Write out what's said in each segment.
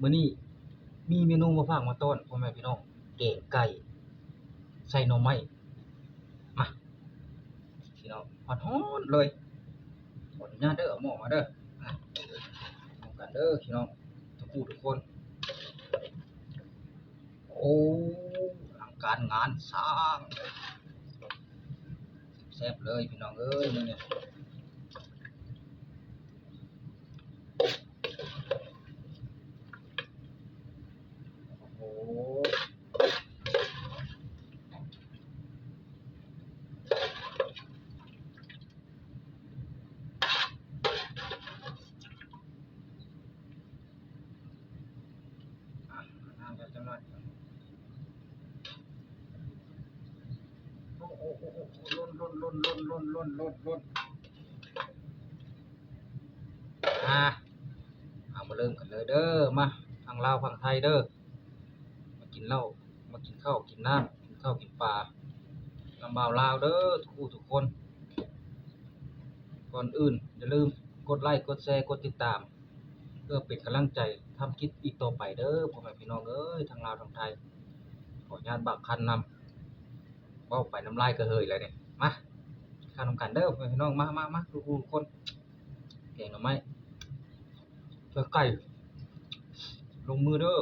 ມື້ນີ້ມີເມນູມາຝາກມາຕ້ອນພໍ່ແມ່ພີ່ນ້ອງ ແກງໄກ່ໃສ່ໜໍ່ໄມ້. ມາ ພີ່ນ້ອງ ຮ້ອນໆເລີຍ. ຂໍອະນຸຍາດເດີ ເອົາໝໍ້ມາເດີ ມາ ນຳກັນເດີພີ່ນ້ອງ ທຸກຜູ້ທຸກຄົນ. ໂອ້ ອະລັງການງານສ້າງ ແຊບເລີຍພີ່ນ້ອງເອີຍ ມື້ນີ້. ໂອ້ໂຫ ອ່ະ ນານກັນຈັກໜ້ອຍ. ໂອ້ ໂອ້ ໂອ້ ໂອ້ ໂອ້ ລົ້ນໆໆໆໆໆໆ. ອ່າ ເຮົາມາເລີ່ມກັນເລີຍເດີ ມາ ຝັ່ງລາວຝັ່ງໄທເດີ ມາກິນເຫຼົ້າ ມາກິນເຂົ້າກິນນ້ຳ ກິນເຂົ້າກິນປານຳບ່າວລາວເດີ ທຸກຜູ້ທຸກຄົນ. ກ່ອນອື່ນຢ່າລືມກົດໄລ ກົດແຊ ກົດຕິດຕາມ ເພື່ອເປັນກຳລັງໃຈທຳຄລິບອີກຕໍ່ໄປເດີ ພໍ່ແມ່ພີ່ນ້ອງເອີຍ ທັງລາວທັງໄທ. ຂໍອະນຸຍາດບາກຄັນນຳ ເວົ້າໄປນ້ຳລາຍກະເຫີຍແລ້ວນີ້. ມາ ກິນເຂົ້ານຳກັນເດີ ພໍ່ແມ່ພີ່ນ້ອງ ມາ ມາ ມາ ທຸກຜູ້ທຸກຄົນ. ແກງໜໍ່ໄມ້ ໃສ່ໄກ່ ລົງມືເດີ.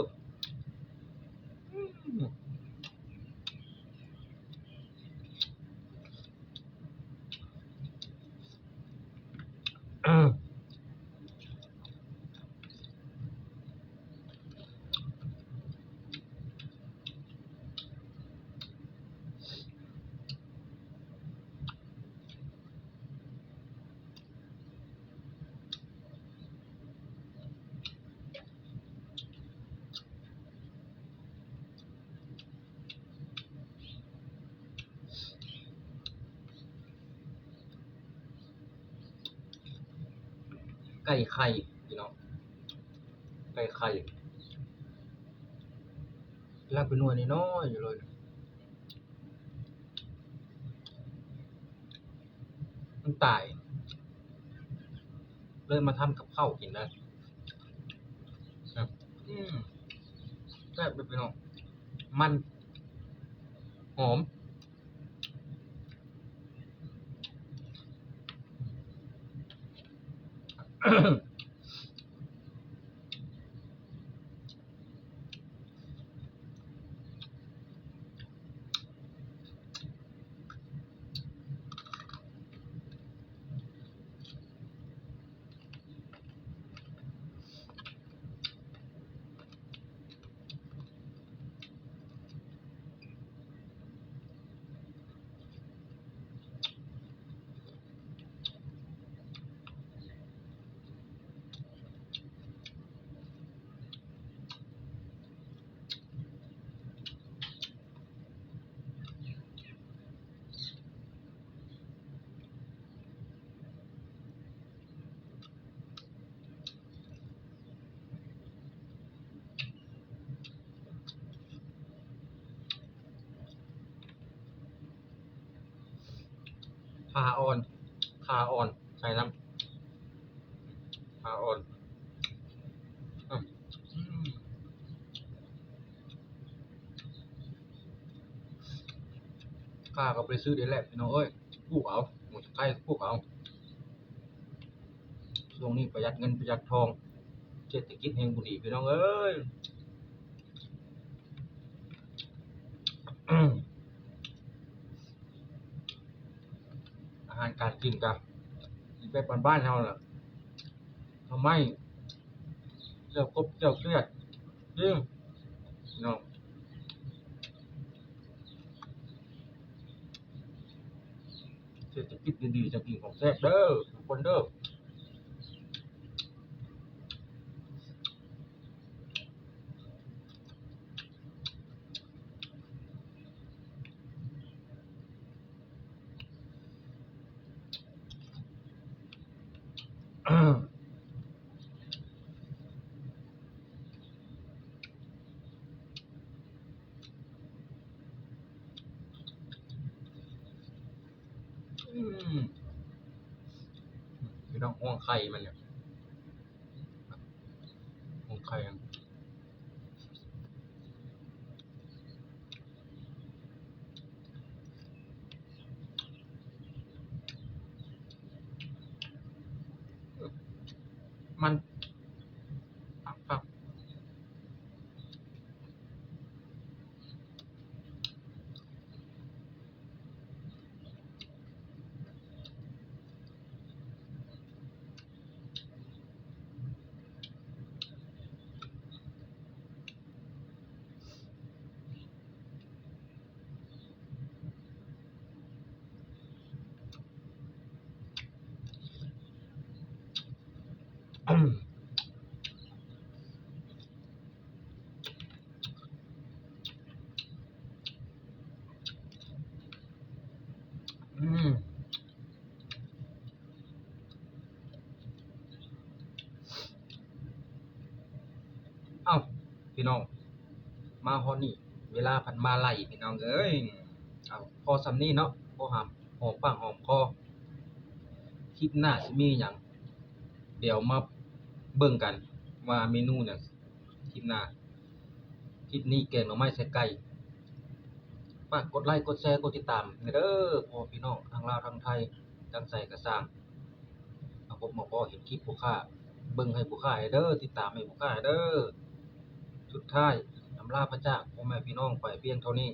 ໄກ່ໄຂ່ພີ່ນ້ອງ ໄກ່ໄຂ່ ລາກເປັນໜ່ວຍນ້ອຍໆຢູ່ເລີຍ. ມັນຕາຍ ເລີຍມາທຳກັບເຂົ້າກິນເດີ. ອືມ ແຊບເດີພີ່ນ້ອງ ມັນ ຫອມ. ຂ່າອ່ອນ ຂ່າອ່ອນ ໃສ່ນຳ ຂ່າອ່ອນ. ອືມ ຂ່າກະບໍ່ໄດ້ຊື້ເດ້ແຫຼະພີ່ນ້ອງເອີຍ ປູກເອົາ ໝູໄກ່ປູກເອົາ. ຊ່ວງນີ້ປະຢັດເງິນປະຢັດທອງ ເສດຖະກິດແຮ່ງບໍ່ດີພີ່ນ້ອງເອີຍ. ອາຫານການກິນກະກິນແບບບ້ານໆເຮົາລະ ໜໍ່ໄມ້ ແຈ່ວກົບ ແຈ່ວຂຽດ ຈິງເນາະ. ເສດຖະກິດດີໆ ຈັ່ງກິນຂອງແຊບເດີທຸກຄົນເດີ. ອືມ ພີ່ນ້ອງ ຫ່ວງໄຂ່ມັນນີ້ ຫ່ວງໄຂ່ ອືມ ມັນ ຄັກໆ. ອືມ ເອົ້າ ພີ່ນ້ອງ ມາຮອດນີ້ ເວລາພັດມາໄລ່ ພີ່ນ້ອງເອີຍ. ເອົາ ພໍສ່ຳນີ້ເນາະ ພໍຫາມຫອມປາກຫອມຄໍ. ຄລິບໜ້າຊິມີຫຍັງ ດຽວມາເບິ່ງກັນວ່າເມນູຫຍັງ ຄລິບໜ້າ. ຄລິບນີ້ແກງໜໍ່ໄມ້ໃສ່ໄກ່. ຝາກກົດໄລ ກົດແຊ ກົດຕິດຕາມແດ່ເດີ ພໍ່ແມ່ພີ່ນ້ອງ ທັງລາວທັງໄທ ທາງໃສກະຊ່າງ. ມາພົບມາພໍ້ເຫັນຄລິບຜູ້ຄ້າ ເບິ່ງໃຫ້ຜູ້ຄ້າແດ່ເດີ ຕິດຕາມໃຫ້ຜູ້ຄ້າແດ່ເດີ. ສຸດທ້າຍ ອຳລາພະຈາກພໍ່ແມ່ພີ່ນ້ອງໄປພຽງເທົ່ານີ້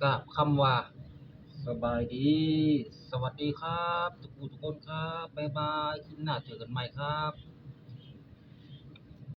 ກາບຄຳວ່າ ສະບາຍດີ ສະຫວັດດີຄັບ ທຸກຜູ້ທຸກຄົນຄັບ ບາຍບາຍ ຄລິບໜ້າເຈີກັນໃໝ່ຄັບ.